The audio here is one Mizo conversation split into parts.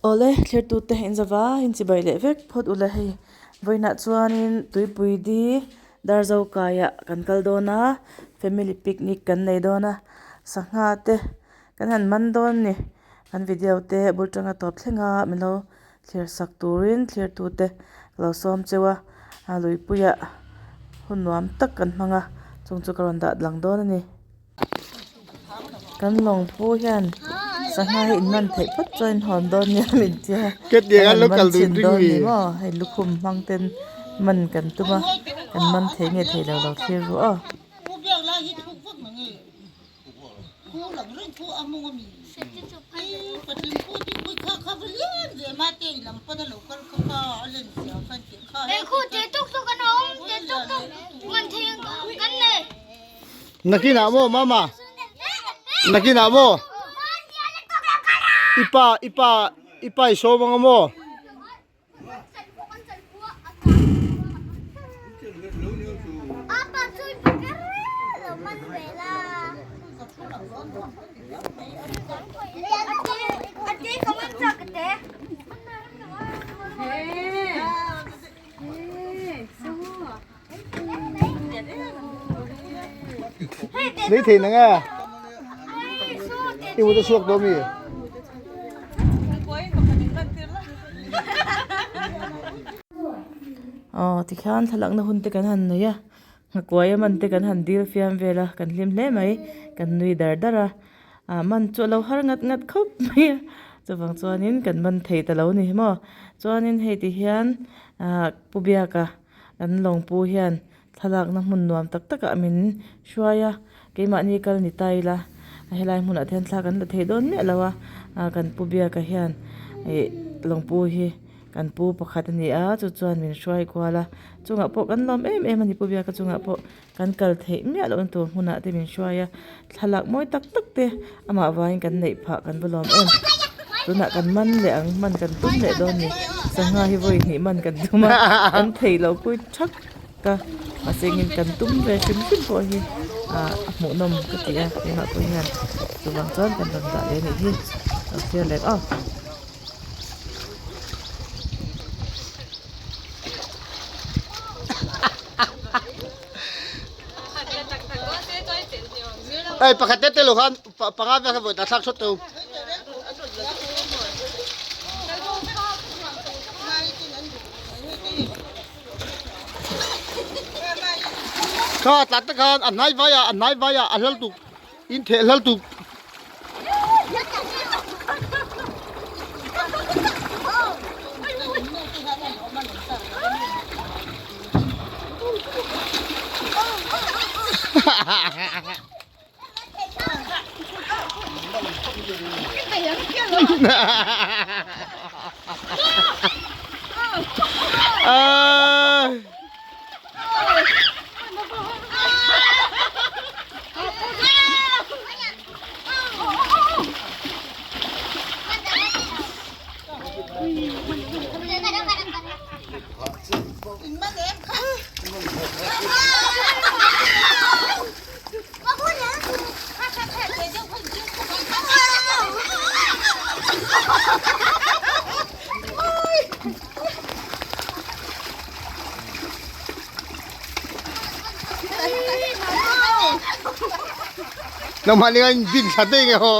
Awle thlertute in zava in chibai leh vek phawt ula hei vawiinah chuanin tuipui di Darzo kaiah kan kal dawn a family picnic kan nei dawn a sangha te kan han man dawn a ni kan video te bul tanga tawp thleng a min lo thlir sak turin thlertute ka lo sawm cheu a a luipuiah hun nuam tak kan hmang a chung chu ka rawn dah lang dawn a ni. Kan lawng pu hian sangha hi in man theih phawt chuan in hawn dawn nia min tia kan han man chhin dawn ni maw hei lukhum hmang ten man kan tum a kan man thei nge thei lo lo thlir ru aw. Nakinah maw mama nakinah maw i pa i pa i pa i sawm anga maw. Nei thei nang e i mut a chhuak dawn mi. Aw tikhian thlalakna hun te kan han nei a nghakuai a man te kan han dil fiam vel a kan hlim hle mai kan nui dar dar a ah man chu a lo har ngat ngat khawp mai a chuvang chuanin kan man thei ta lo a ni maw chuanin hei ti hian ah pu biaka Kan lawngpu hian thlalakna hmun nuam tak takah min hruai a, keimahni kal ni ta ila helai hmunah te hian thla kan la thei dawn miah lo a, kan pu biaka hian ih lawngpu hi kan pu pakhat a ni a chu chuan min hruai kual a chungah pawh kan lawm em em a ni pu biaka chungah pawh kan kal theih miah lohna tur hmunah te min hruai a thlalak mawi tak tak te amah vangin kan neih phah kan va lawm em tunah kan man leh ang man kan tum leh dawn a ni sangha hi vawi hnih man kan tum a kan thei lo pui thak a mahse engin kan tum ve hrim hrim pawh hi ah a hmuhnawm ka ti a keimah pawh hian chuvang chuan kan rawn dah leh a nih hi lo thlir leh aw. Hei pakhat te te lo khan panga vel khan vawi thlak thawt teu. Kha tlat te khan a hnai vai a a hnai vai a a hlal tuk in theh hlal tuk. Ơi. Nangmah nih an bin thla te nge ho.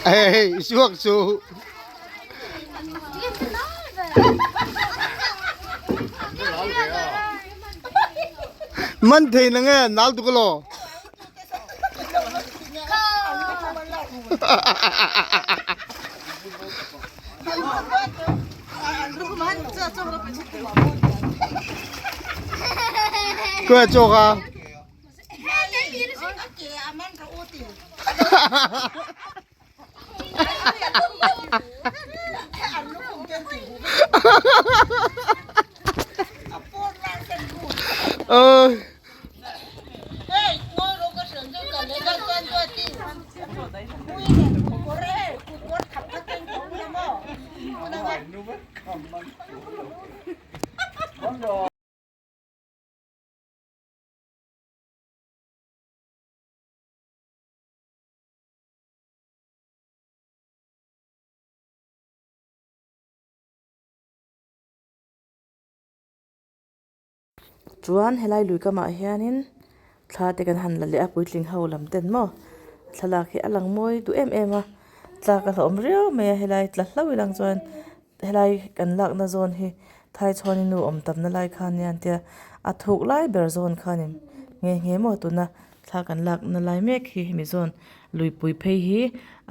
Hey, suak su. Man thei na nge nal tu ko lo. Kue chok a. Ơ. Chuan helai lui kamah hianin thla te kan han la leh a puitling ho lam ten maw thlalak hi a lang mawi duh em em a tlak a hlauhawm riau mai a helai tla hlauh ilang chuan helai kan lakna zawn hi thaichhawni nu awm tamna lai kha ania an tia a thuk lai ber zawn kha a ni nghe nghe maw tuna thla kan lakna lai mek hi hemi zawn luipui phei hi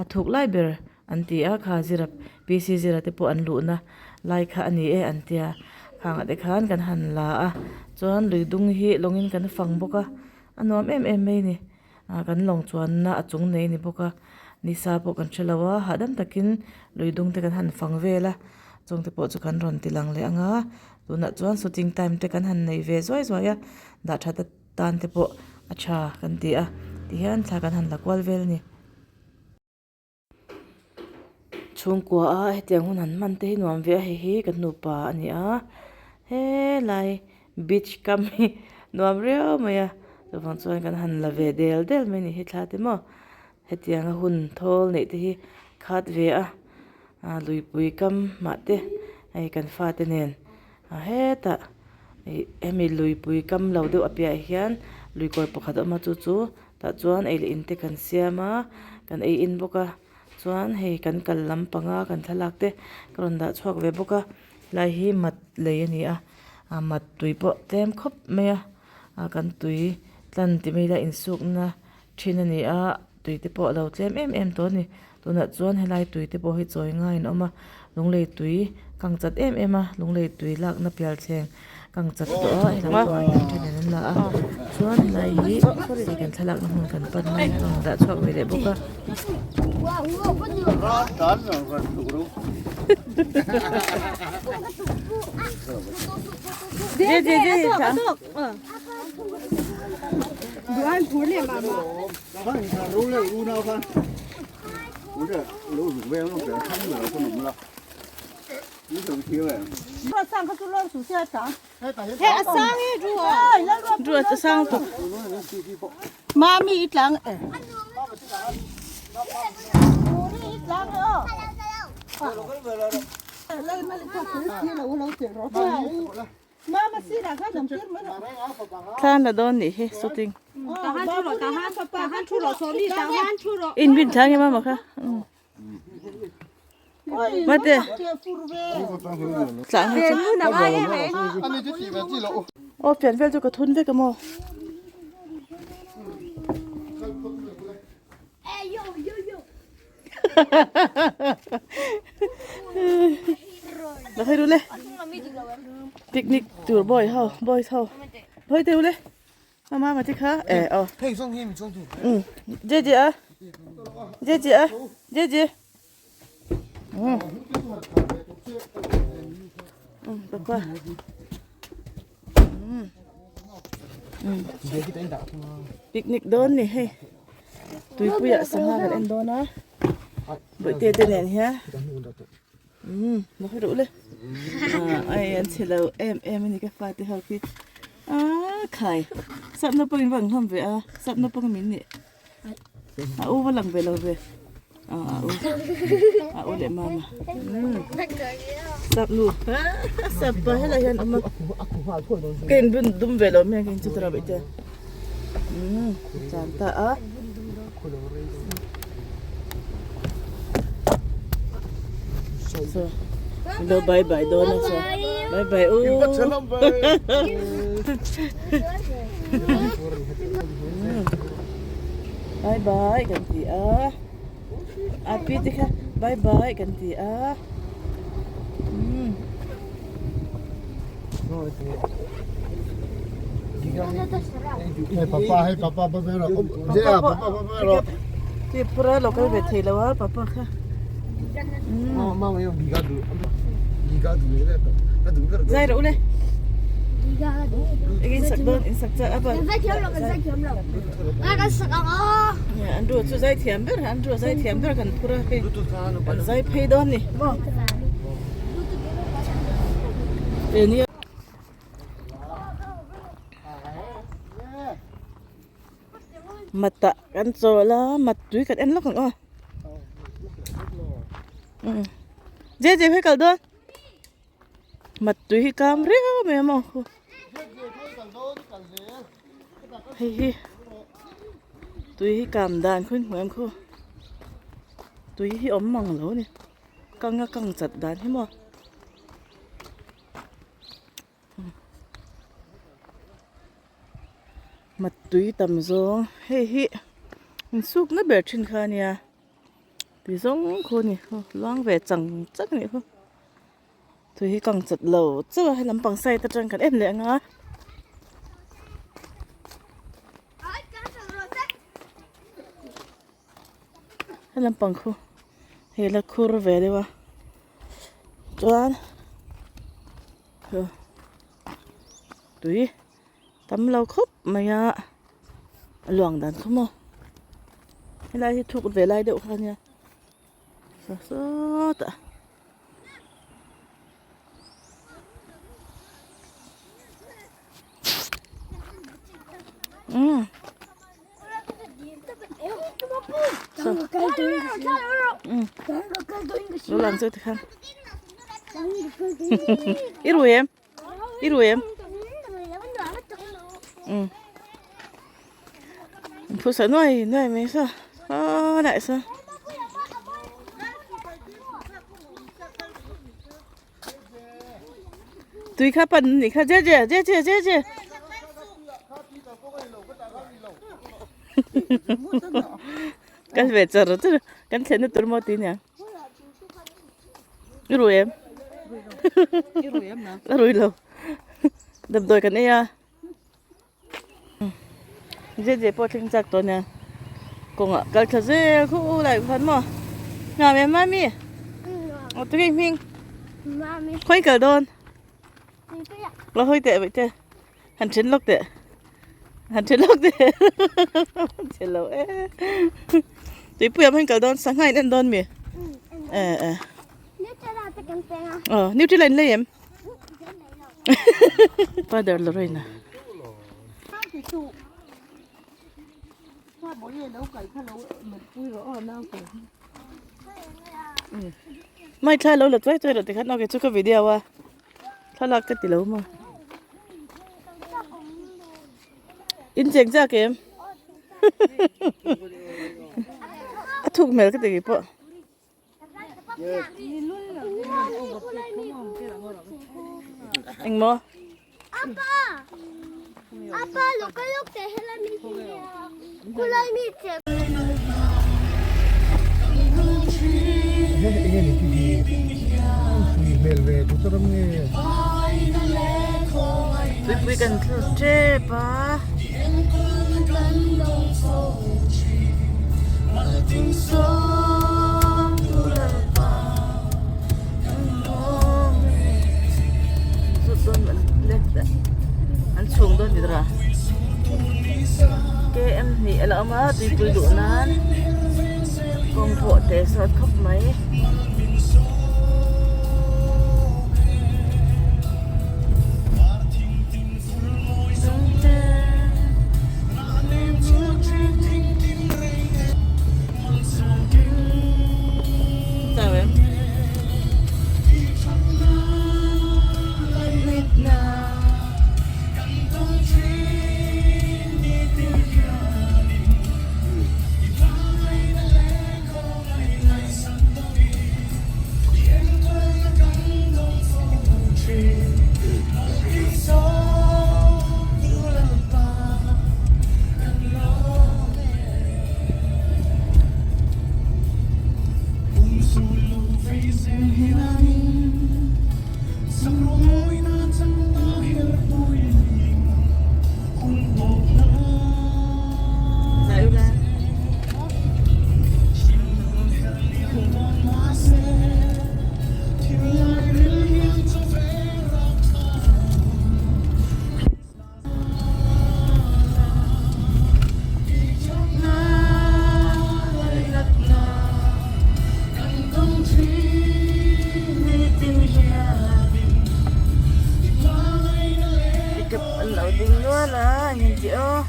a thuk lai ber an ti a kha zira PC zira te pawh an luhna lai kha a ni e an tia khangah te khan kan han la a chuan lui dung hi lawngin kan fang bawk a a nuam em em mai a ni ah kan lawng chuanna a chung nei a ni bawk a nisa pawh kan hrelo a hahdam takin lui dung te kan han fang vel a chung te pawh chu kan rawn ti lang leh ang a tunah chuan shooting time te kan han nei ve zuai zuai a dah that atan te pawh a tha kan ti a tihian thla kan han la kual vel a ni. Chhungkua a hetiang hun han hman te hi nuam ve a hei hi kan nupa a ni a helai beach kam hi nuam riau mai a chuvang chuan kan han la ve del del mai a ni hi thla te maw hetianga hun thawl neih te hi khat ve a ah luipui kam mah te hei kan fate nen a hetah ih hemi luipui kam lo deuh a piahah hian luikawi pakhat a awm a chu chu. Tah chuan ei leh in te kan siam a kan ei in bawk a chuan hei kan kal lampanga kan thlalak te ka rawn dah chhuak ve bawk a helai hi mat lei a ni a ah mat tui pawh tlem khawp mai a ah kan tui tlan ti mai ila insukna thin a ni a tui te pawh a lo tlem em em tawh a ni tunah chuan helai tui te pawh hi chawi ngaiin a awm a lunglei tui kang chat em em a lunglei tui lakna pial thleng kang chat tawh a helai pawh hian thenin an la a chuan helai hi hei kan thlalakna hmun kan pan mai a rawn dah chhuak ve leh bawk a. Thla la dawn nih hi shooting in bin thla nge mama kha mate tlang hi chu aw fian vel chu ka thun vek a maw. La khai ru le picnic tur boy ho boys ho hoi teu le mama ma ti kha e o je je a je je a je je papa picnic dawn ni hei tuipuiah sangha kan en dawn a bawihte te nen hian umm la hawi reuh le ai an chhe lo em em a ni ka fate ho khi aaa khai sap naupang in va ang hlawm ve a sap naupang min nih. A u va lang ve lo ve a u a u leh mama sap nu sap pa helai hian awm a ka in bun dum ve lo mai a ka in chu tara bawih te tlan ta a so lo bye bye dawn a so bye bye u Bye bye kan ti a a pi te kha bye bye kan ti a Hei papa hei papa bye bye rawh papa bye bye rawh ti pura lo kal ve thei lo a papa kha zai rawh u le. In sak dawn in sak chak a ban. Andrew chu zai thiam ber Andrew zai thiam ber kan phur a hei kan zai phei dawn ni maw. Matah kan chawl a mat tui kan en lawk ang aw. Je je phei kal dawn. Mat tui hi kam riau mai a maw khu. Hei hi tui hi kam dan khuin hmu em khu. Tui hi awm mang lo a ni. Kang a kang chat dan hi maw. Mat tui tam zawng hei hi insukna ber thin kha a nia tui zawng khu a ni luang ve chang chang a nih khu tui hi kang chat lo chauh a helam pang side atang kan en leh ang a. Helam pang khu hei la khur ve deuh a chuan tui tam lo khawp mai a a luang dan kha maw helai hi thuk ve lai deuh kha a nia saw sawtah. Lo lang chu tikhan i rui em i rui em phu sa nuai nuai mai sa a lại sa tui kha pan ni kha je je je je je je kan ve char char kan thlen na tur maw ti nia i rui em i rui em na la rui lo damdawi kan ei a je je pawh thleng chak tawh nia kawngah kal thla zel khu lai khan maw nuam em mami aw tunge hming khawi kal dawn la hawi teh vaih te. Han then lawk teh han then lawk teh chhe lo e tuipui ah hian kal dawn sangha in en dawn mi eh eh aw nutella in lei em father Lorraine mai thla lo la chuai chuai rawh tikhan okay chu ka video a. Thlalak ka ti lo maw? In cheng chak em? A thuk hmel ka ti kei pawh. Engmaw? Tuipui kan thlur tep a. An chhung dawn ni tawh a km hnih a la awm a tuipui duh nan kawng pawh teh sawt khawp mai. la eng ang tih aw.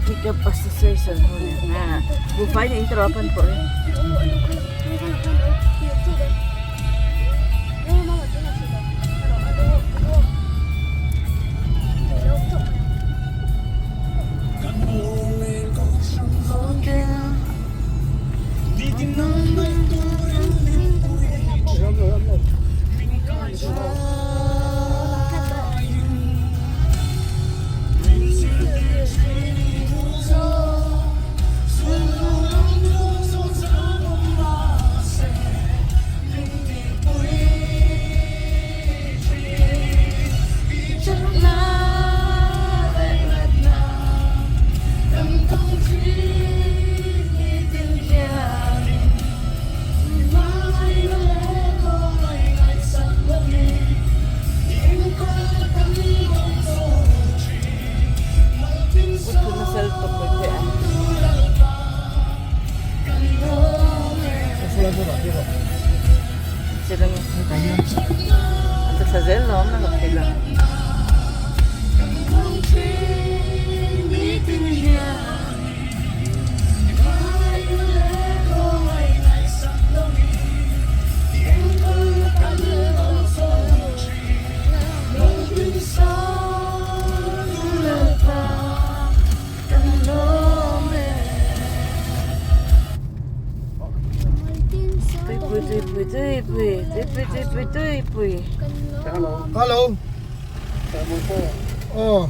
Pickup Association ho nen nga buhfai nen taraw pan pawh hi. Hello. Aw.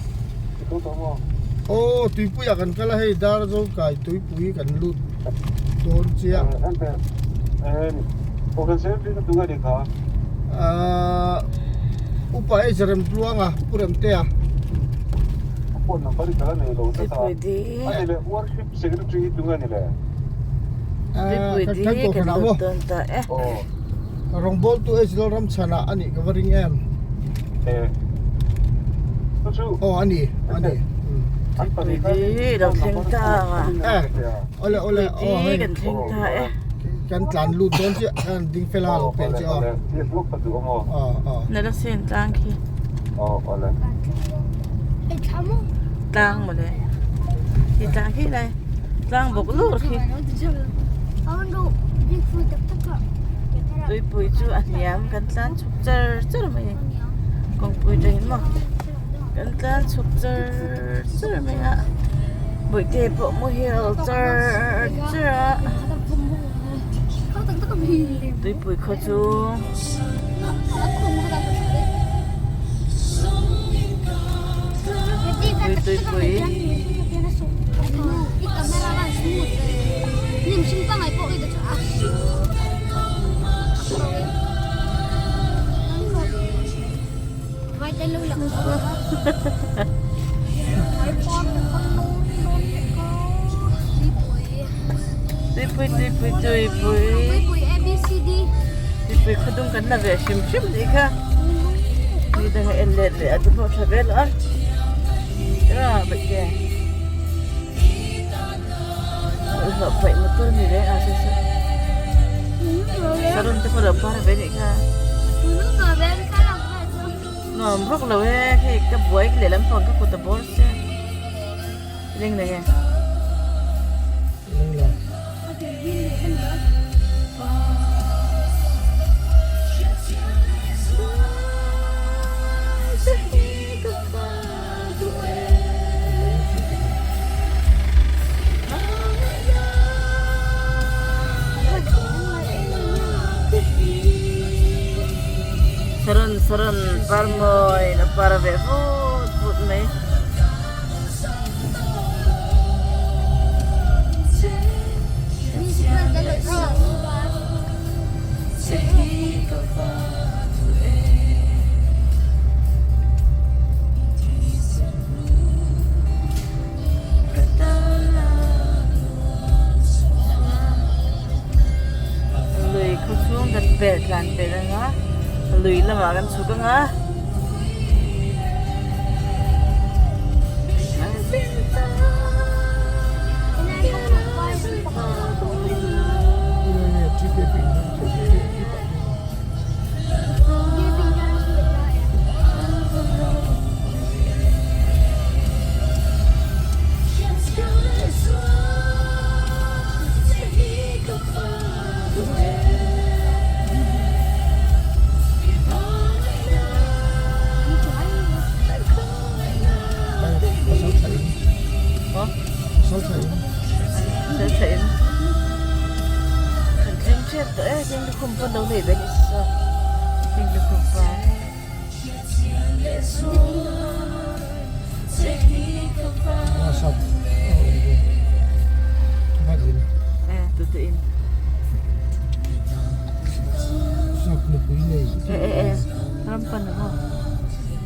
Aw tuipui ah kan kal a hei dar zo kai tuipui kan lut dawn chiah. Ahh upa ei zarem tluang a pu rem te a. Tuipui di kan lut dawn ta e. Rawngbawltu Israel ram chhanah a nih ka va ring em? Aw a ni, a ni. Tuipui lo thleng ta a. Eh, awle awle aw hei. Kan thleng ta e. Kan tlan lut dawn chiah, kan ding fel a lo pen chiah aw. Aw aw. Nala sen tlang khi. Tlang mawle. Khi tlang khi lai. Tlang bawk lur khi. Tuipui chu a hniam kan tlan chhuk char char mai a ni. Kawngpui te hi maw kan tlan chhuk char char mai a. Bawihte pawh muhil char char a. Tuipui khaw chu Tuipui tuipui. Tuipui tuipui tuipui tuipui khawdung kan la ve hrim hrim nih kha mi dang a en let leh a duhawh tha vel a bawihte bawlhhlawh paih motor ni reng a saw saw saron te pawh a lo par ve nih kha nuam vak lo e hei ka buai lehlam pang ka kut a bawr sia ring nei e. Saron saron par mawi a par ve vut vut mai. Lui khaw chhung kan pelh tlan pelh anga lui lamah kan chhuk anga.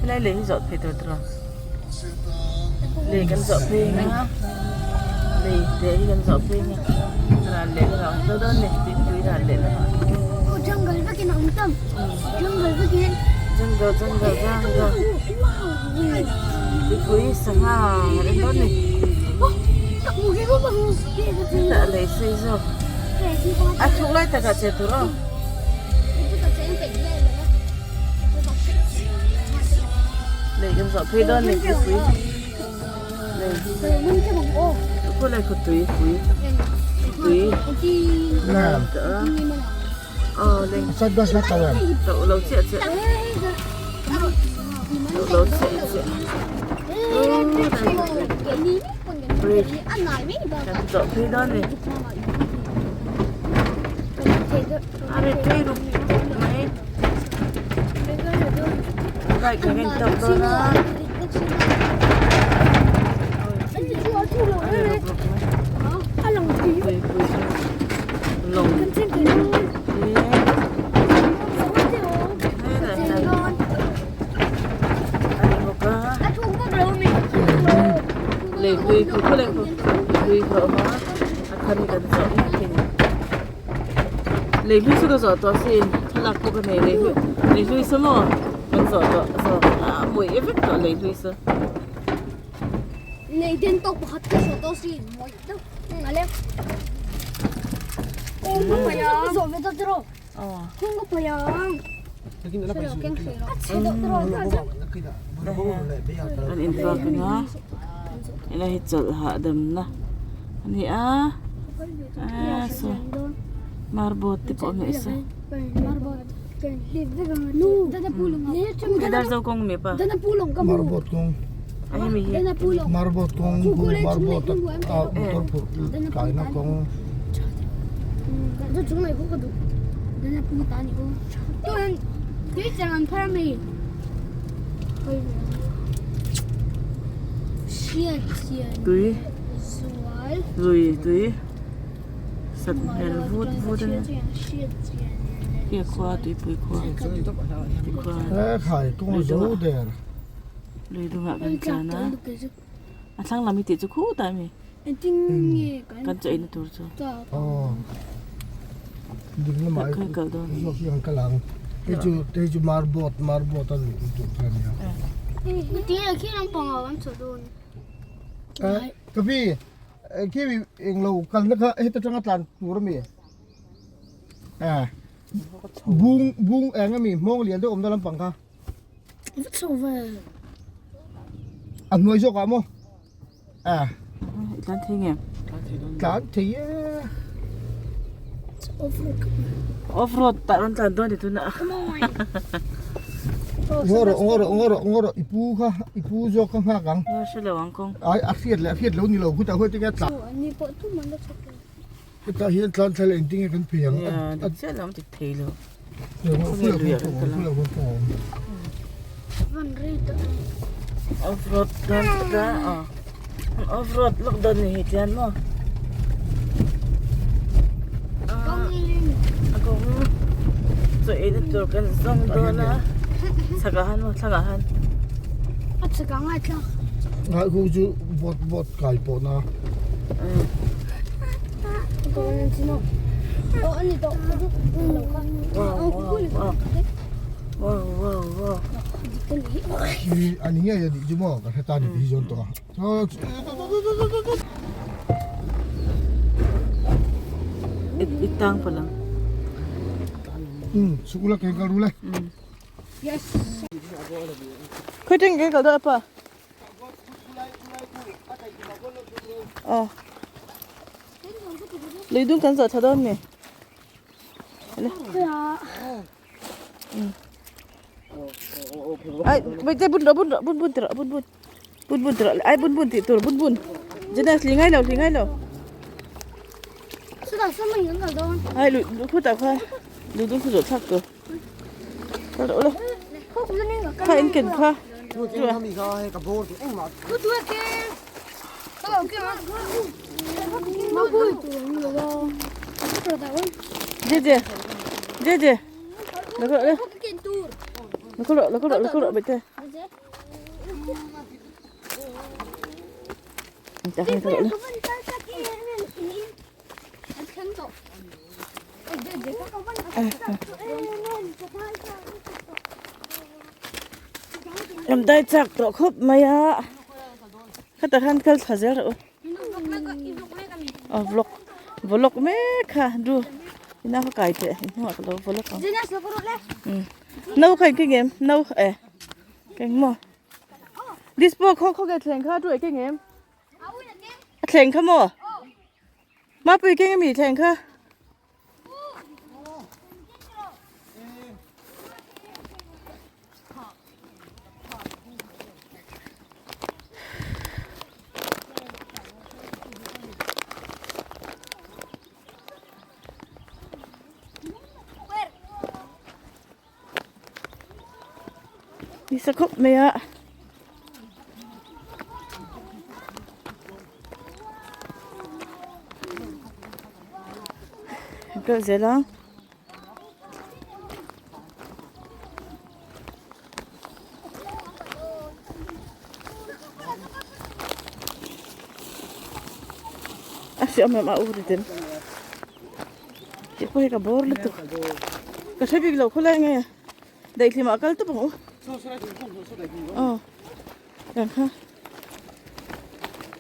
Helai lei hi zawh phei tur tiraw lei kan zawh phei ang a lei te hi kan zawh phei ang a ral leh lamah kan kal dawn a ni tuipui ral leh lamah. Jungle vekin a awm tam jungle vekin jungle jungle jungle tuipui sangha a rem dawn a ni hetah lei sei zawk a thuk lai takah che tur aw. Lei kan zawh phei dawn a ni tuipui lei khawlai khaw tuipui tui aw lei to lo chiah chiah to lo chiah chiah bridge kan zawh phei dawn a ni. A ri tui rup mai bike kan en tawk dawn a a ri rup rup mai pui pui chu lawng te helai hian a ni bawk a lei hlui khu khawlai khu hlui khu a awm a a thar hi kan zawh mek a ni. Lei hlui chu ka zawh tawh sin thlalak pawh ka nei lei hlui lei hlui saw maw kan zawh tawh zawk a mawih e vek tawh lei hlui saw. Lei den tawk pakhat ka zawh tawh sin mawih deuh a le. Ka zawh ve tawh tiraw kung ka paih ang. Kan in park ang a helai hi chawlh hahdamna a ni a aaa saw marble te pawh a hmeh sa dar zo kawng mi pa a hemi hi Tui lui tui sat hmel vut vut a nia khi a khua tuipui khua lui dungah kan tlan a a thlang lam hi tih chu khutah a mi kan chaw eina tur chu khawi kal dawn A hnuai zawk ah maw a i tlan thei nge tlan thei e off road tah rawn tlan dawn ni tuna ngaw rawh ngaw rawh ngaw rawh ngaw rawh i pu kha i pu zawk kha nghak ang a hre lo ang kawng ai a hriat leh a hriat lo ni lo khutah huai tinge tlan hetah hian tlan thla leh engtin nge kan phei ang a chiah lo dik thei lo off road dawn ta off road lawk dawn ni hi tian maw a kawng chaw ei na tur kan zawng dawn a chhakah han maw thlangah han a chhakah ngaithla ngai khu chu boat boat kai pawh na Wow wow wow wow. Khi a ni ngei a nih chu maw ka hre ta ni ti hi zawn tawh a. I tang palh ang. Umm chhuk ula keng kal ru le. Khawi teng keng kal dawn a pa. Aw. Lui dung kan zawh tha dawn mi. Ai bai te bun ro bun ro bun bun ti ro bun bun bun bun ti ro ai bun bun tih tur bun bun Janice li ngai lo li ngai lo ai lui khutah kha lui dung khu zawh thlak tur kal rawh ula kha in ken kha Jeje Jeje lo kal rawh le lo kal rawh lo kal rawh lo kal rawh bete tak kal rawh le Lam dai chak tawh khawp mai a khatah khan kal thla zel rawh u aw vlog vlog mek kha du ina kha kai teh in hnungah ka lo vlog ang no kha in keng em no e keng maw dispo khaw khaw ke thleng kha du e keng em a thleng kha maw Mapui keng ami thleng kha. Ni sa khawp mai a. Kal zel ang. A hriam em a u ri den. Tih pawh hi ka bawr lutuk. Ka hre bik lo khawlai nge. Daihlim ah kal tawp ang u. Aw. Kan kha.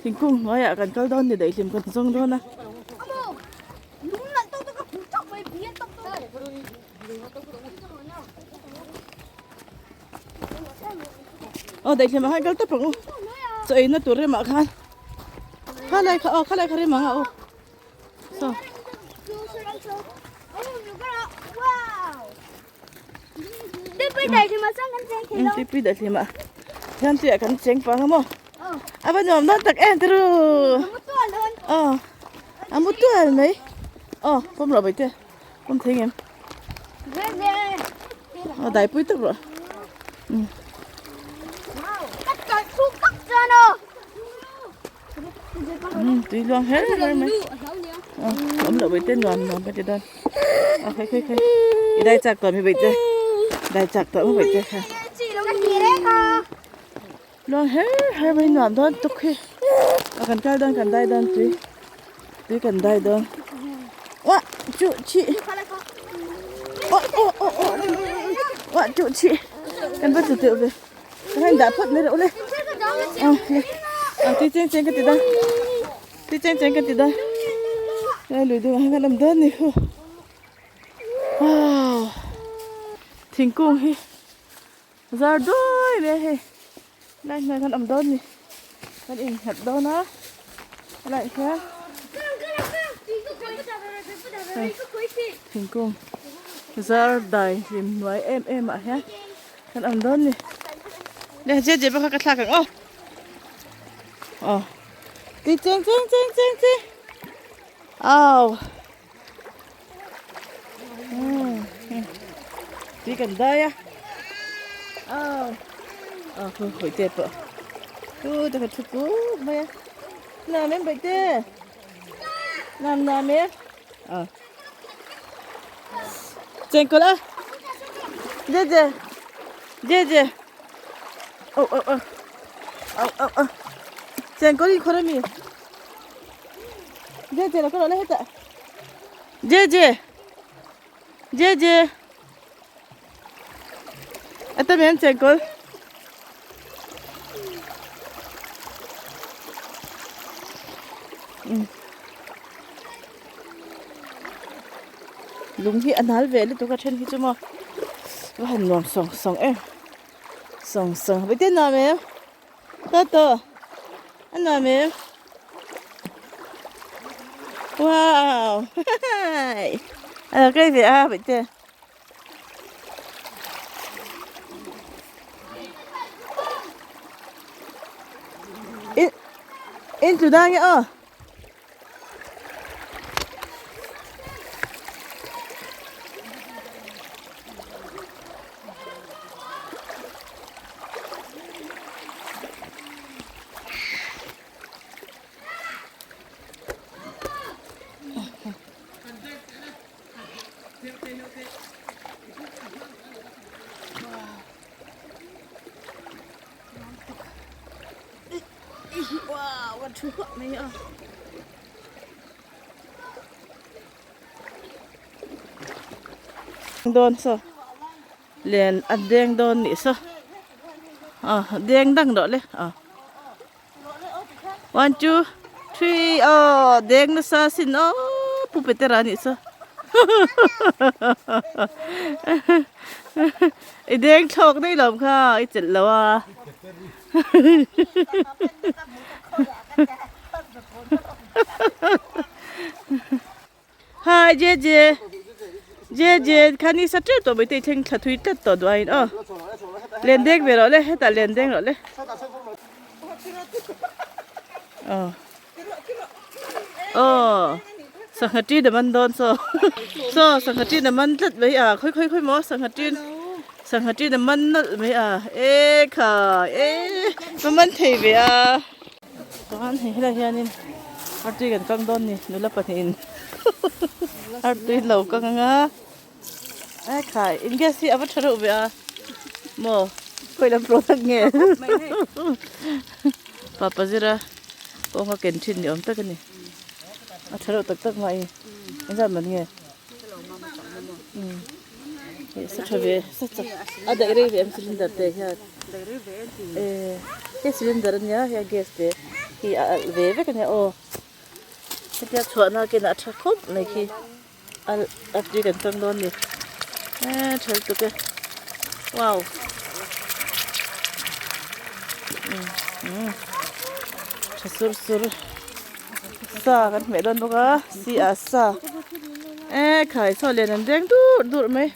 Thingkung hnuaiah kan kal dawn ni daihlim kan zawng dawn a. Aw daihlim ah khan kal tawp ang u. Chaw eina tur remah khan. Khalai kha aw khalai kha rem ang a aw. So. Tipui dah hlima. Hian tuiah kan cheng pang a maw? A va nuam dawn tak em tiru. Aw. A mu tual mai. Aw, pawm rawh baite. Pawm thei ngem. Aw, daipui tak rawh. Tui luang her her mai awm loh bai te nuam nuam ka ti dawn a khawi khawi khawi i dai chak tawh mi bai te dai chak tawh mi bai te kha luang her her mai nuam dawn tuk hi a kan kal dawn kan dai dawn tui tui kan dai dawn wah chu chi oh oh oh oh wah chu chi kan va chu teuh ve Ka han dah phawt mai rawh le. Aw tui cheng cheng ka ti dawn. Tui cheng cheng ka ti dawn. Lai lui dungah hian kan awm dawn ni khu. Wow. Thingkung hi zar duai mai a hei. Lai hnuai kan awm dawn ni. Kan innghat dawn a. Helaiah hian thingkung zar dai hlim hnuai em em ah hian Kan awm dawn ni. Le je je bawk kha ka thlak ang aw. Aw. Ti cheng cheng cheng cheng cheng. Aw. Ti kan dai a. Aw. Aw khu khoi te pawh. Chu te kha thu ku mai a. Nam em bai te. Nam nam em. Aw. Cheng kawlh a. Je je. Je je. Oh oh oh. Oh oh oh. Cheng kawlh in khawr ami. Je je la kawlh la heta. Je je. Je je. Ata men cheng kawlh. Lung hi a nal ve lutuk a then hi chu maw va han nuam sawng sawng em sawng sawng ve te nuam em Toto a nuam em wow a lo kai ve a ve te. In in tlu dang e aw. Wow, kan thu huah mai a. Dawn saw len a deng dawn nih saw ah deng dang rawh le ah one two three aw deng nasa sin aw pu petera nih saw i deng thlawk daih lo kha i chelh lo a. Hi JJ JJ khani sa teuh tawh mai te i thleng thla thui tlat tawh duh aiin aw len deng ve rawh le hetah len deng rawh le aw aw sangha ṭin a man dawn saw saw sangha ṭin a man tlat mai a khawi khawi khawi maw sangha ṭin. Sangha ṭin a man nalh mai a, e kha e va man thei ve a. Chuan hei helai hianin artui kan kang dawn ni nula pahnihin artui lo kang ang a, e kha in gas hi a va tha reuh ve a maw khawi lam product nge papa zira kawnga ken thin ni awm tak a ni a tha reuh tak tak mai engzat man nge. Sa tha ve sa chak a daih rei ve em cylinder te hian he cylinder ania hei gas te hi a alh ve vek ania aw hetia chhuahna kenah a tha khawp mai khi alh a tui kan tang dawn a ni eee tha lutuk e wow tha sur sur sa kan hmeh dawn bawk a si ah sa. E khai saw lian an deng dur dur mai.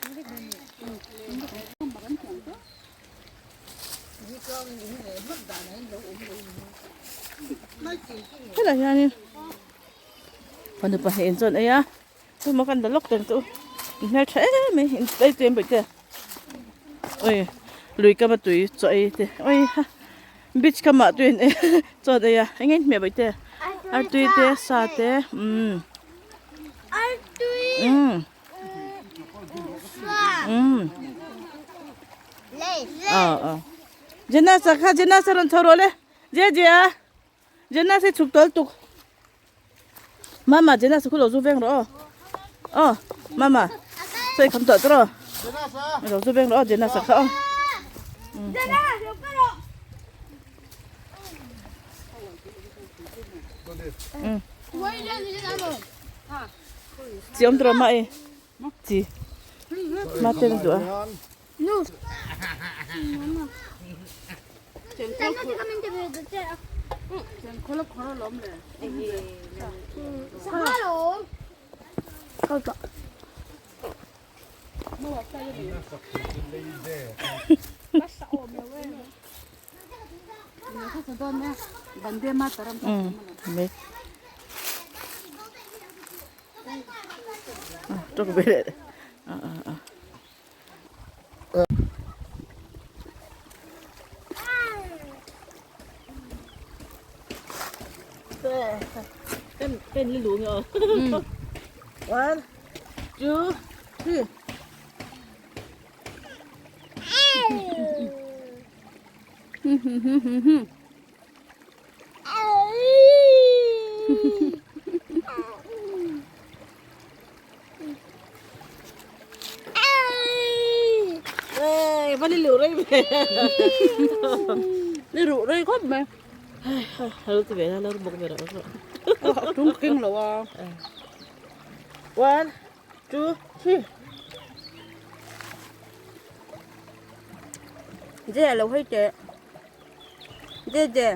Helai hianin fanu pahnih in chuan ei a chuma kan la lawk teng chu in hmeltha em mai in ei tui em bawih te oi lui kama tui chaw ei te oi ha beach kama tui an ei chaw an ei a eng nge hmeh bawih te artui te sa te umm. Jenna sa kha Jenna sa rawn chho rawh le Je Je a Jenna sa chhuk tawl tuk Mama Jenna sa khu lo zu veng rawh aw aw Mama sawi kham tawh tawh rawh lo zu veng rawh aw Jenna sa kha aw Chi awm tawh mah e chi ma te na duh a One, two, three. One, 2 3. Je lo hei teh. Je je.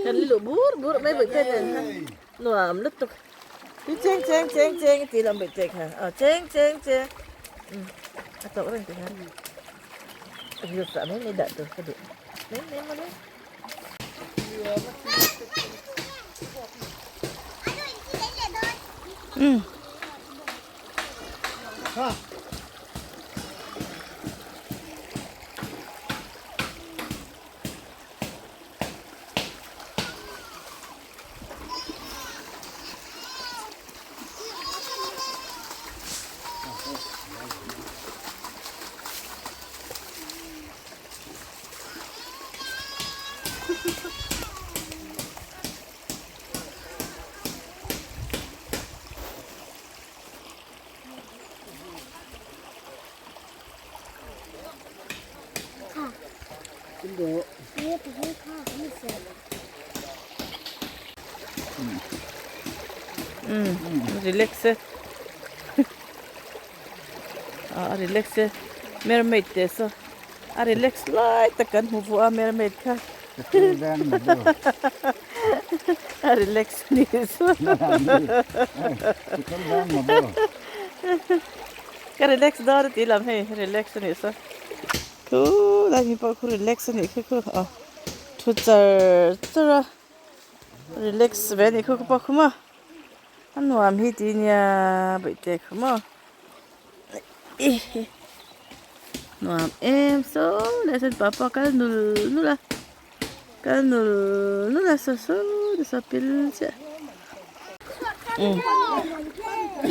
Kan lu bur bur mai bụi tê nen kha nuam lutuk. Ti cheng cheng cheng cheng ti lam bụi tê kha. Ờ cheng cheng cheng. A tawk reng ti kha. Lut ta mai mai dah tur ka duh. Mai mai mai. Um. Relax e a relax e mermaid te saw a relax lai tak kan hmu vuah a mermaid kha a relax a ni chu ka relax dawn a tih lam hei relax a nih saw Khu lai mi pawh khu relax a nih khi khu aw thu char char a relax ve a nih khu ka pawh khu maw a nuam hi ti nia bawihte khu maw nuam em saw leh chuan papa kal nul nul a kal nul nul a saw saw te saw pil chiah umm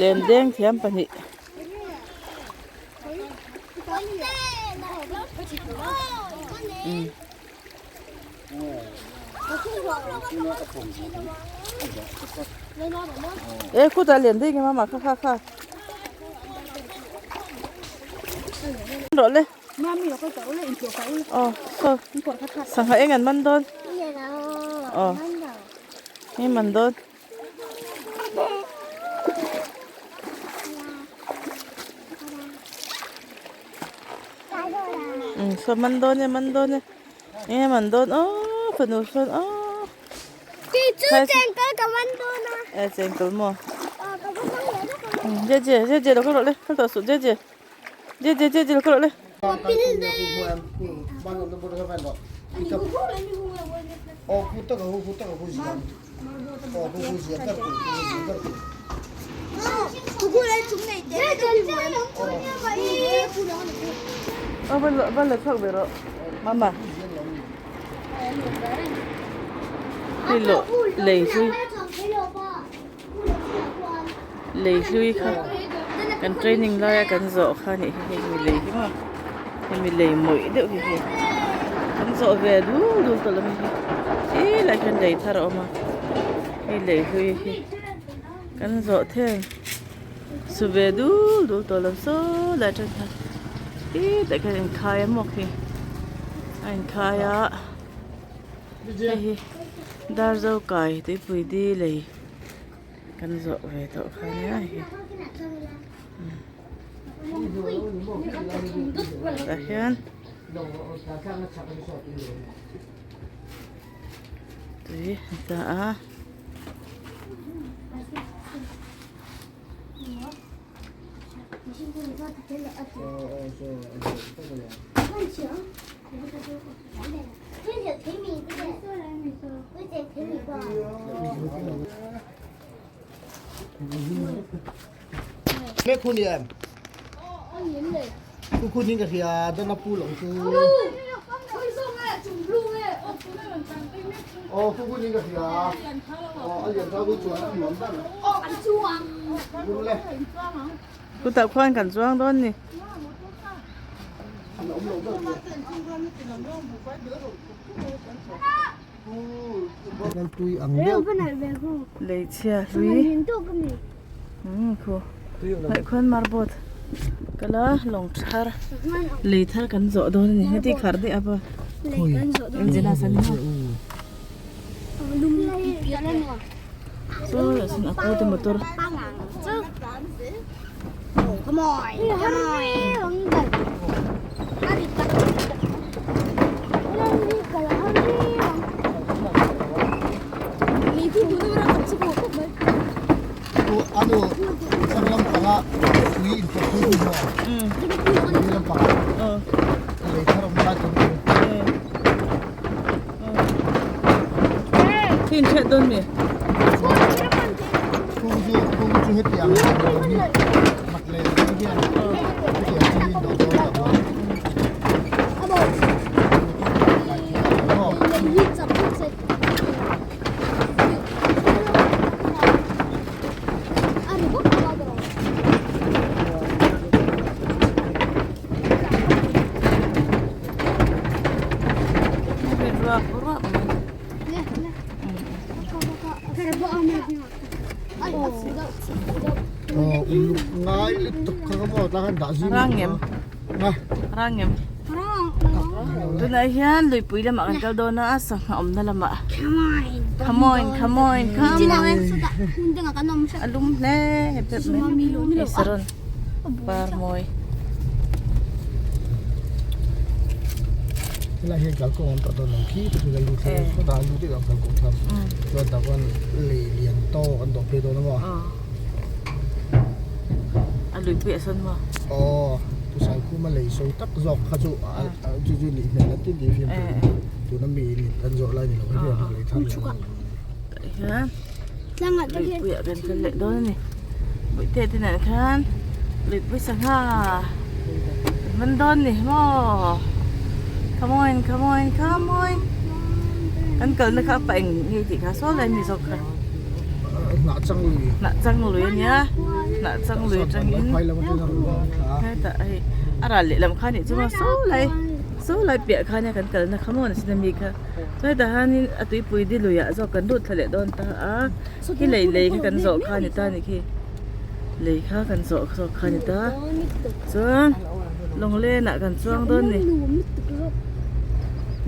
lem deng thiam pahnih. E khutah lian daih nge mama kha kha kha rawh le aw saw sangha eng an man dawn aw eng man dawn. Saw man dawn e man dawn e enge man dawn aww fanu sawn aww e chengkawl maw je je je je lo kal rawh le kal tawh suh je je je je je je lo kal rawh le. Aw va la chhuak ve rawh mama hei lawh lei hlui lei hlui kha kan training laia kan zawh kha a nih hi hei mi lei hi maw hemi lei mawih deuh hi hei kan zawh ve dul dul tawh lo hei hi helaiah hian lei thar a awm a hei lei hlui hi kan zawh theng su ve dul dul tawh lo saw lai atang khan hetah khian inkhai a maw khi a inkhai a hei hi Darzo kai tuipui di lei kan zawh ve tawh kha nia hei tah hian tui a tla a. Chutah khuan kan chuang dawn ni. Lei chhia hlui khu hnaih khuan marboard kal a lawng thar lei thar kan zawh dawn a ni heti khar daih a pa. Saw ah sawn a pu te motor. Thin chhiat dawn mi. Rangem Rangem Tunah hian luipui lamah kan kal dawn a sangha awmna lamah Come on come on come on A lum hle hep hep mai hei saron par mawi. Helai hian kalkawng awm tawh dawn lo khi te chu lallu thla khawt a lu deuh ang kalkawng thla chuan tah khuan lei lian tawk an dawh phei dawn a maw. A luipui ah sawn maw? Aw Tusaikhuma lei sawi tak zawk kha chu chu chu lih hmel a tin tih hriat tur tuna mi in kan zawh lai ni lo hian lei thar leh a Tah hian luipui ah kan kal leh dawn a ni Bawihte te nen khan luipui sangha kan man dawn ni maw come on come on come on kan kalna kha a pa eng nge tih kha saw lai mi zawk kha hnah chang lui hnah chang lui a nia hnah chang lui atangin hetah hei a ral lehlam kha nih chu maw saw lai saw lai piah kha nia kan kalna kha maw nasi na mi kha. Chuai tah hianin a tuipui di luiah zawk kan lut thla leh dawn ta a khi lei lei kha kan zawh kha a ni ta a ni khi lei kha kan zawh zawk kha a ni ta chuan lawnglenah kan chuang dawn a ni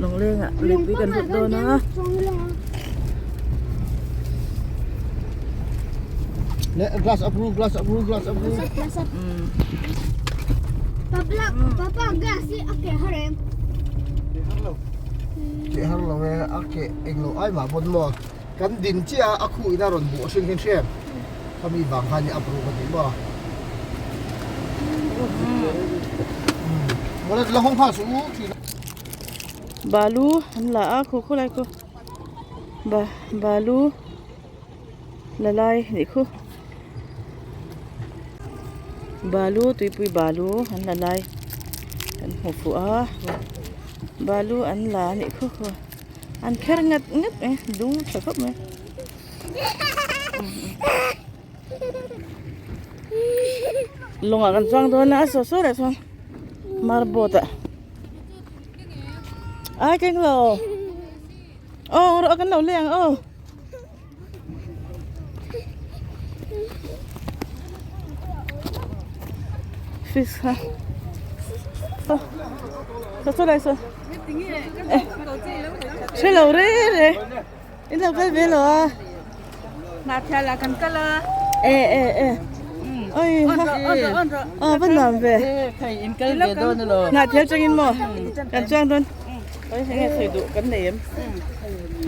lawnglengah luipui kan lut dawn a. Glass up glass up glass up. Keh har lo e a keh englo ai mah pawn maw kan din chiah a a khuh in a rawn buh a hring hian hriat khami vang khan i up ruk a tih maw mawle la hawng nghal suh u thin Balu an la a khu khawlai khu ba balu la lai nih khu balu tuipui balu an la lai kan hmu fuh a balu an la a nih khu khu an kher ngat ngat mai lung tha khawp mai lawngah kan chuang dawn a a saw saw leh chuan marboat ah ai keng lo aw rawh kan lo leng aw. Fish kha saw saw saw lai saw hre lo re re in lo kal ve lo a Hnahthial ah kan kal a e e e oi ha aw va nuam ve Hnahthial changin maw kan chuang dawn. Oi heng nge sawi duh kan nei em?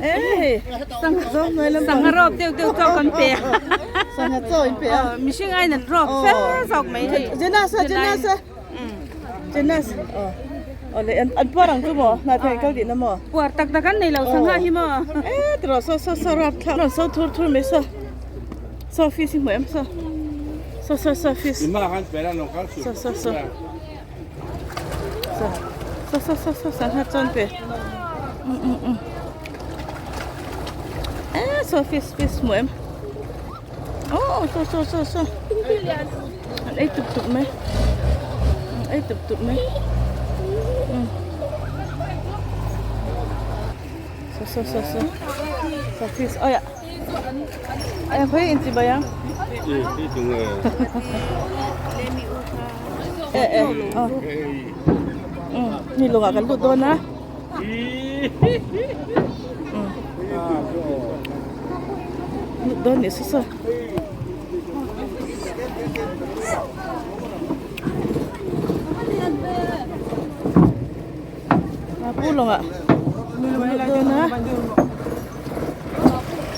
E hei Sangha rawp deuh deuh chaw kan pe a. Sangha chaw in pe a. Mihring aiin an rawp fe zawk mai hei. Jenas a Jenas a Jenas aw aw le an puar ang chu maw hna thei kal tihna maw? Puar tak tak an nei lo sangha hi maw? E tiraw saw saw saw rap thlak rawn so thur thur mai saw saw fish hi hmu em saw saw saw saw fish saw saw saw. Saw saw saw saw sangha chuan pe um um um eh saw fish fish hmu em oh saw saw saw saw an ei tup tup mai an ei tup tup mai um saw saw saw saw saw fish oi ah ai khawi in chibai ang Eh eh aw um mi lawngah kan lut dawn a um. Lut dawn nih saw saw. A pu lawngah lut dawn a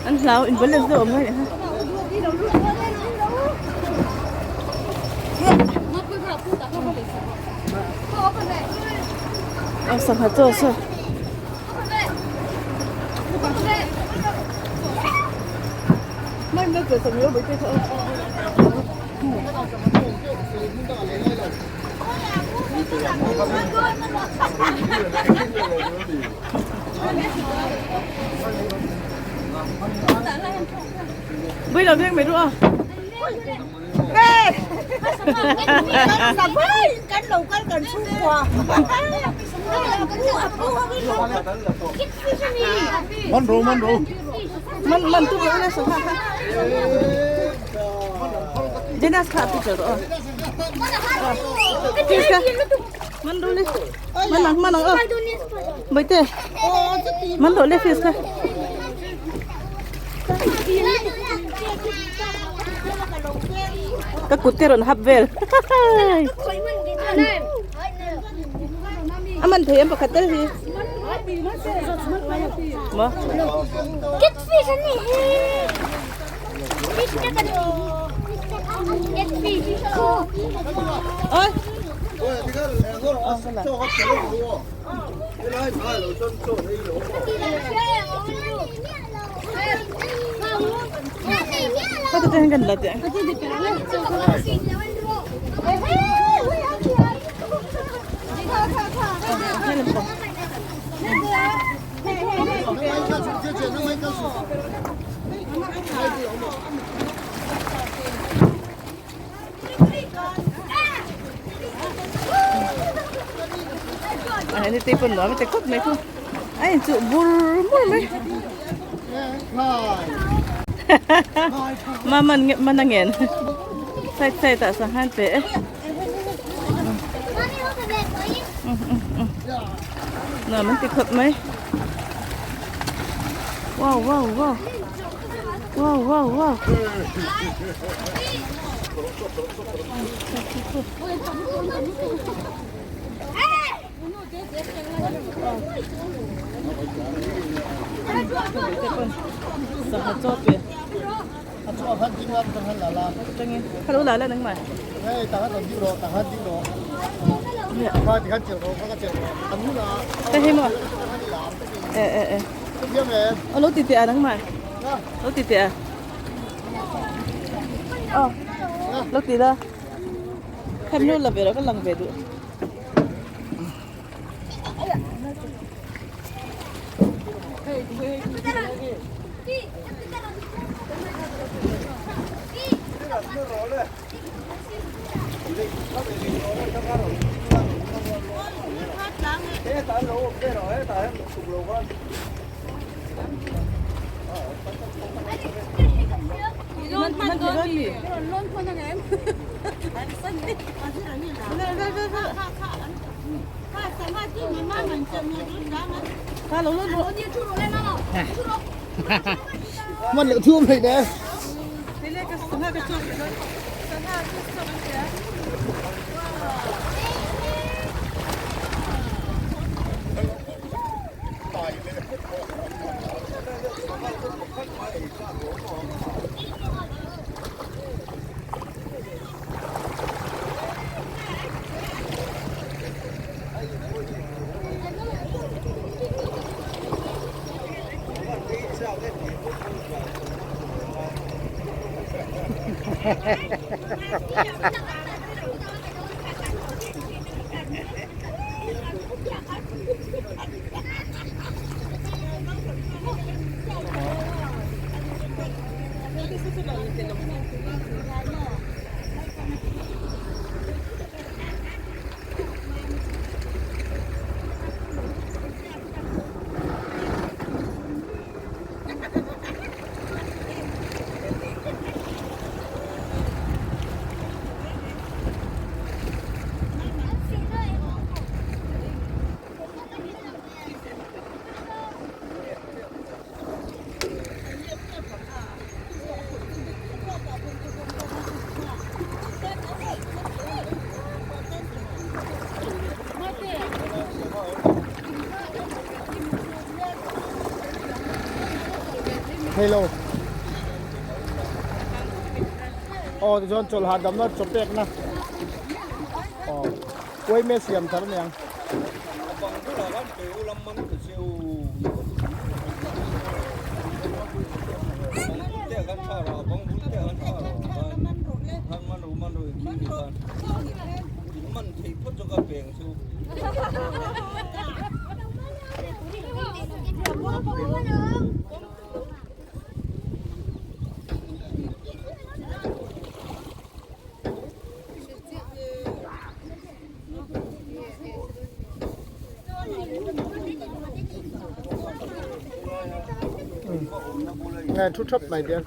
an hlau in balance deuh awm ngai nih kha. Aw sangha chaw saw. Bây giờ riêng mấy đứa Man ro man ro. Man man tu bữa nay ha ha. Jenas kha pi charo. Man ro le. Man ang man ang ơ. Mấy tê. Man ro le fish kha. Ka kut te rawn hap vel. A man thei em pakhat tel hi. Maw? Ôi. Ka tu ten kan la te. A ni te pon lo te khop mai thu. Ai chu bur bur mai. Ma man man angen. Sai sai ta sa han pe. Nè mình ti khop mai. Wow wow wow. Wow wow wow. Sangha chaw pe. Hello la la nang mai. Cái hi mo. Ê ê ê. Ờ lo ti ti à nang mai. Lo ti ti à. Ờ. Lo ti la. Khem nu la ve ro ka lang ve du. Man man ti mi. Ka lo lo lo. Man leh thum hlei ne. Sangha ka chaw. Sangha ka chaw an tia. Thei lo. Aw tichuan chawlh hahdamna chaw pekna aw uaime siam thar a niang. Nge thu thap mai dian.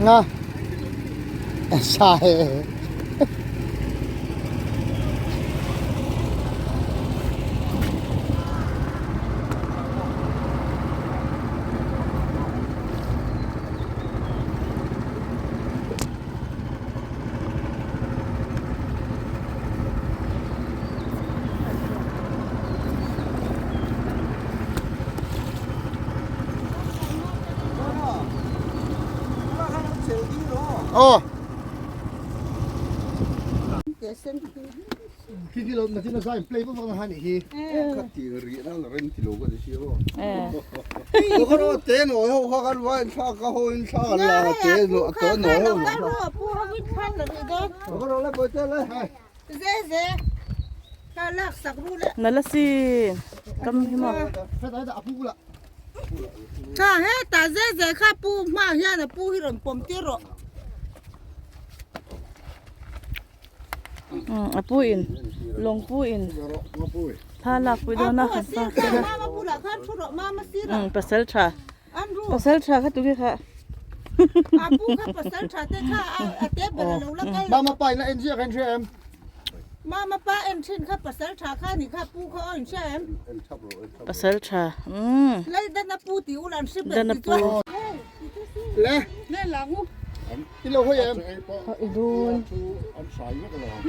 Nga. Sai. Aw. Khi khi lo na sai play pawh vang han hi. Kha ti ri na la rem ti lo ka ti sia aw. Ko ro te no ho kha kan wa in thla ka ho in thla kan la te no to no ho. Ko ro la bo te la. Nala si kam hi maw. Tha heta ze ze kha pu hma hian a pu hi rawn pawm tir rawh. A pu in lawng pu in thla lak pui dawn a kan pa pasal tha pasal tha kha tunge kha. Mama pa in a en ziah kha in hria em? Mama pa en thin kha pasal tha kha ni kha pu kha aw in hria em? Pasal tha umm. Lei dan a pu tih ula an hre ber Dan a ti pu. chuan. Le. Le lang u. I lo hawi em? I dun.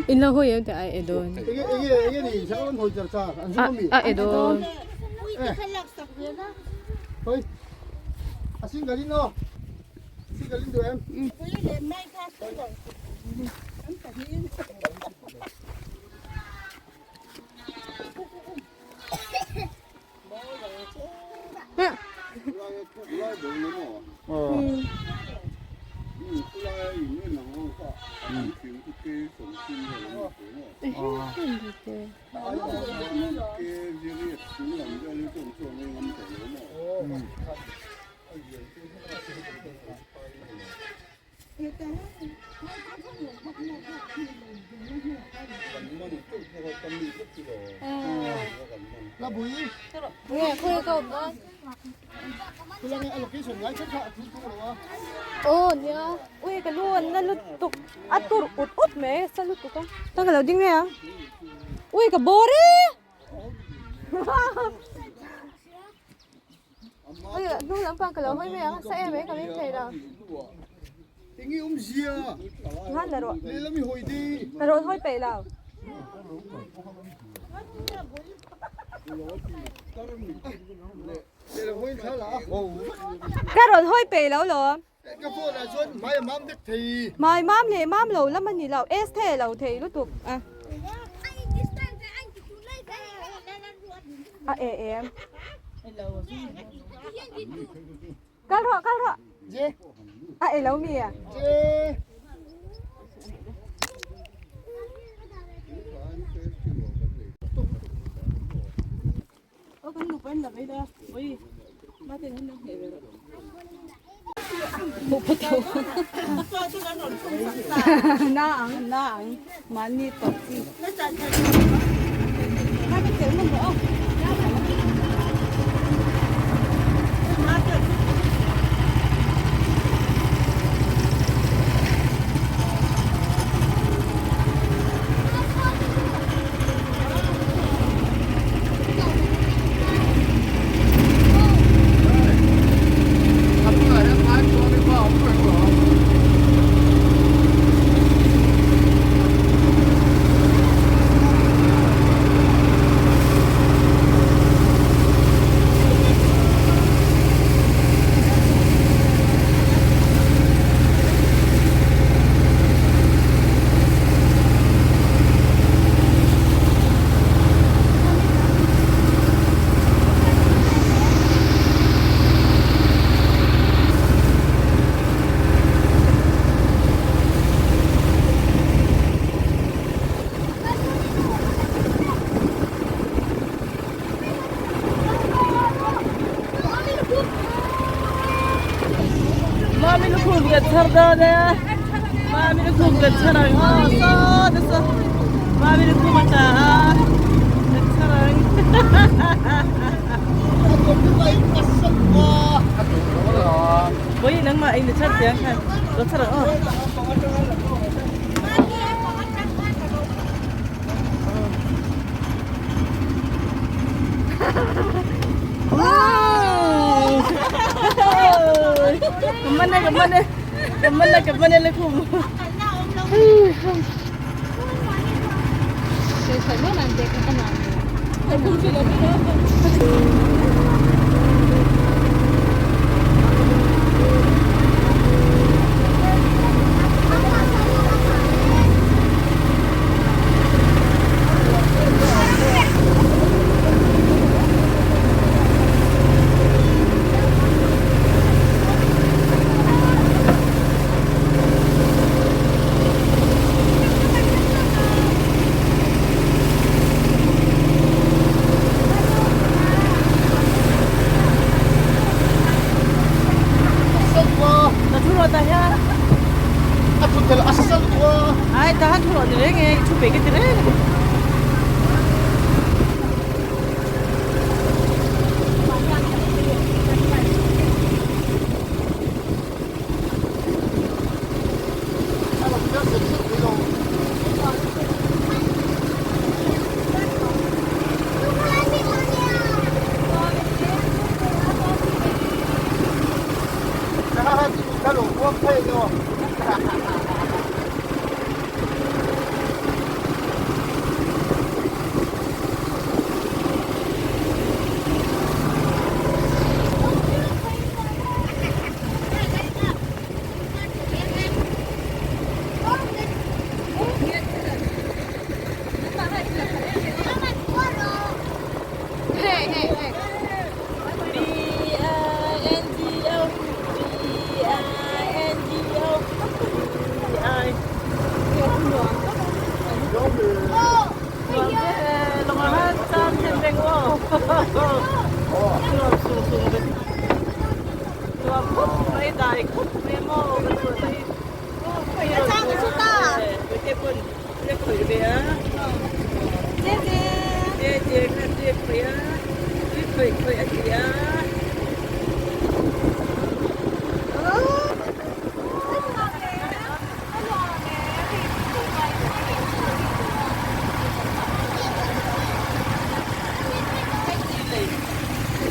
In lo hawi em teh ai e dun. Enge enge enge ni chak an hawi char char an zum ami. A e dun. Pui te kha lak sak ve na. Hawi. A single in aw. Single in duh em? Pui leh mai kha single. An pahnih in. La bui. Nge khawi ka awm a. Khulai a location ngai kher kha a thil tur lo a. Aw nia. Ui ka lu an la lutuk a tur ut ut mai a sa lutuk a. Ta ka lo ding mai ang. Ui ka bawr e. Ui hnung lampang ka lo hawi mai ang a sa em mai ka meng thei lo. Enge awm zia. Han la rawh. Lehlam i hawi di. Ka rawn hawi peih lo. Lehlam hawi thla la a. Ka rawn hawi peih lo lo. Ka phone ah chuan hmai a mam vek thei. Hmai mam leh mam lo lam a ni lo. Es the lo thei lutuk a. A e em. Kal rawh kal rawh. Je. A e lo mi a. Je. Na ang na ang mahni tawp chi. Mami lukhum kan chhar dawn e Mami lukhum kan chhar ang aw saw te saw Mami lukhum a tla a kan chhar ang. Pawih nangmah in i char tiang khan lo char ang aw. Ka man e ka man e ka man e ka man e lukhum. Ai tahan thu rawh ni reng e, i thu pe ka ti reng a ni.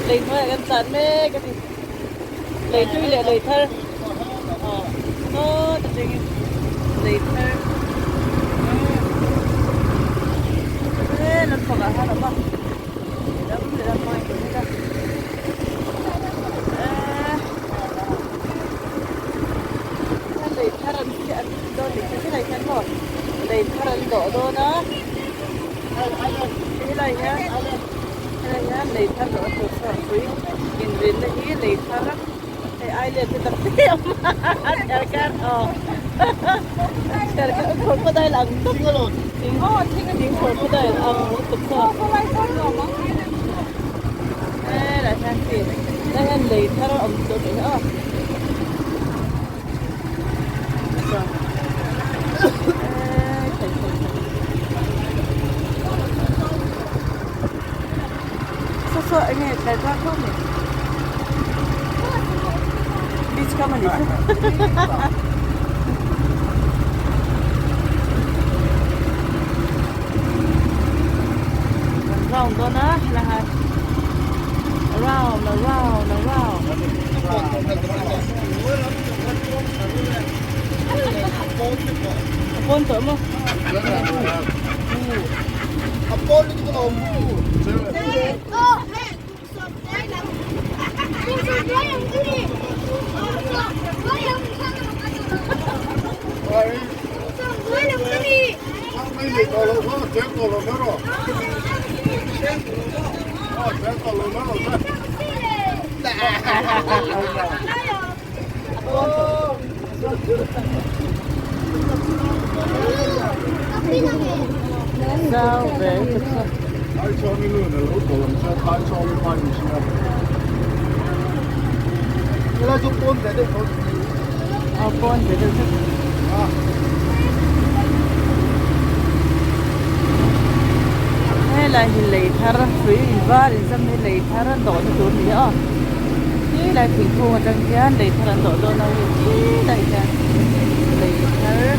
Lei hnuaiah kan tlan mek a ni lei hlui leh lei thar aw ta chengin lei thar e lam pangah hian a awm a lehlam lehlam hmangin kan hmet a e lei thar an chiah an dawn ni helai hian maw lei thar an dawh dawn a helai hian helai hian lei thar dawh a tur chhuak pui inrinna hi lei thar hei island te tam te a awm a chhiar kar aw chhiar kar crocodile ang tawp crocodile ang lutuk saw helai hian khi helai hian lei thar a awm tur tih hi aw. Saw saw eng nge thlai thar khawp mai beach kam a ni chu kan round dawn a helai han round a round a round. A pawn tawh maw? A pawn lutuk a awm. Zau ve lutuk saw. A pawn ve deuh tlat. Helai hi lei thar hrui in var in zam hi lei thar an dawhna tur a ni a. Khilai thingkung atang hian lei thar an dawh dawn a hei khilai hian lei thar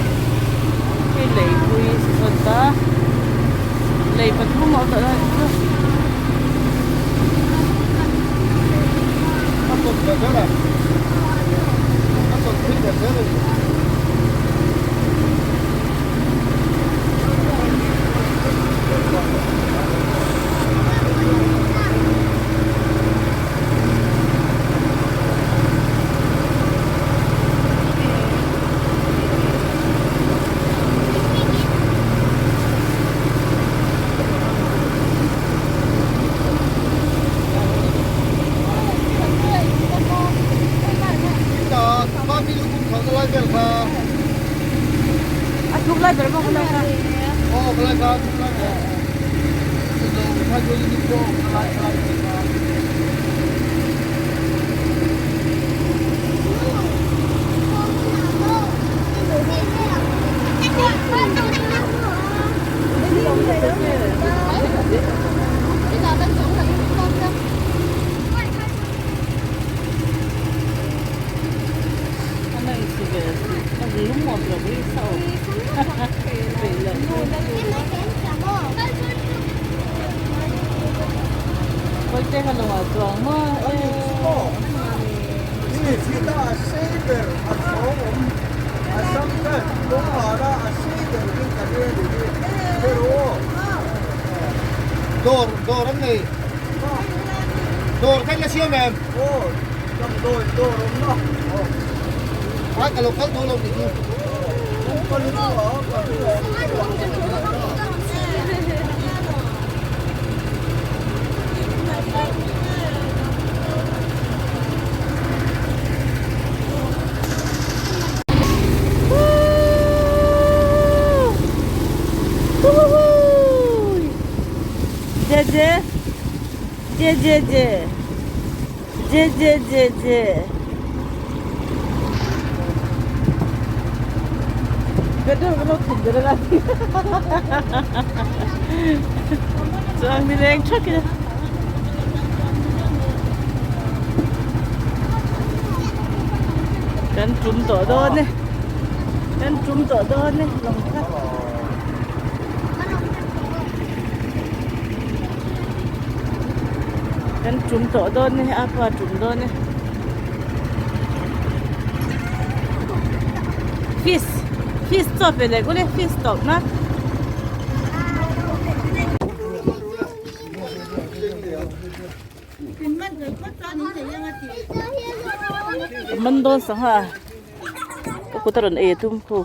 khi lei hlui sawn ta lei pathum a awm tawh dawn a nih chu. A tluk lai ber maw ka lo kha. Dawr dawr an nei dawr kha la siam em a ka lo kal tawh lo tih chu. Je je je je je je je je je Chuan nileng thak ila. Kan tum tawh dawn e. Kan tum tawh dawn e lawng kha. Kan tum tawh dawn e a pa tum dawn e. Fish fish chaw pe leh kawlh e fish tawp na. Man dawn sangha ka kut a rawn ei a tum khu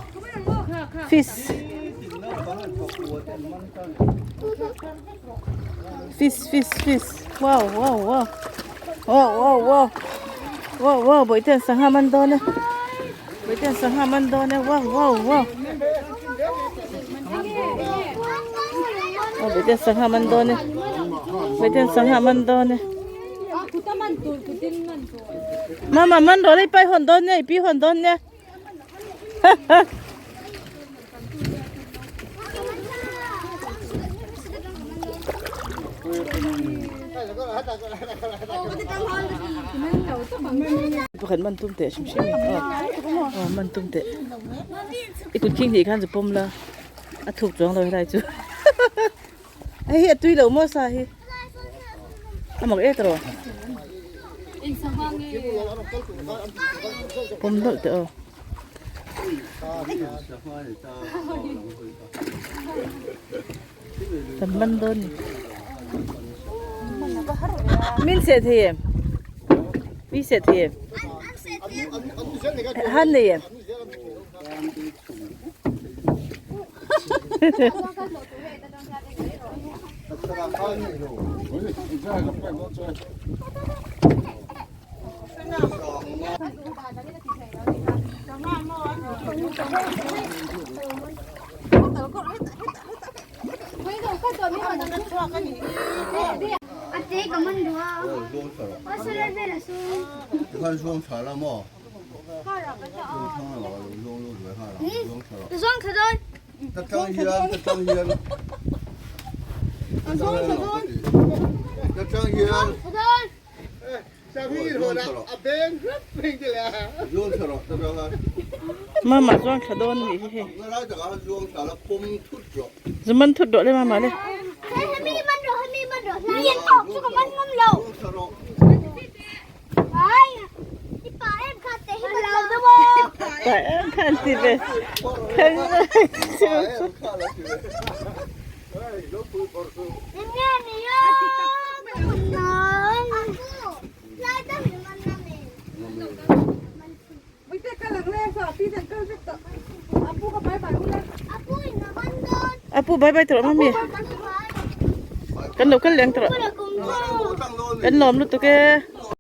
fish fish fish fish wow wow wow wow wow wow wow wow bawihte an sangha man dawn e bawihte an sangha man dawn e wow wow wow aw bawihte an sangha man dawn e bawihte an sangha man dawn e mama man rawh le i pai hawn dawn nia i pi hawn dawn nia Pakhat man tum teh hrim hrim aw man tum teh i kut khing hnih khan chu pawm la a thuk chuang lo helai chu hei hi a tui loh maw sa hi a mak e tawh pawm deuh teh aw. Kan man dawn ni. Min seh thei em? Mi seh thei em? Han nei em? Mama chuan thla dawn anih hi hei. Zu man thut rawh le mama le. Pa em kha an ti ve. Apu bye bye tawh mami. Kan lo kal leng tawh. Kan lawm lutuk e.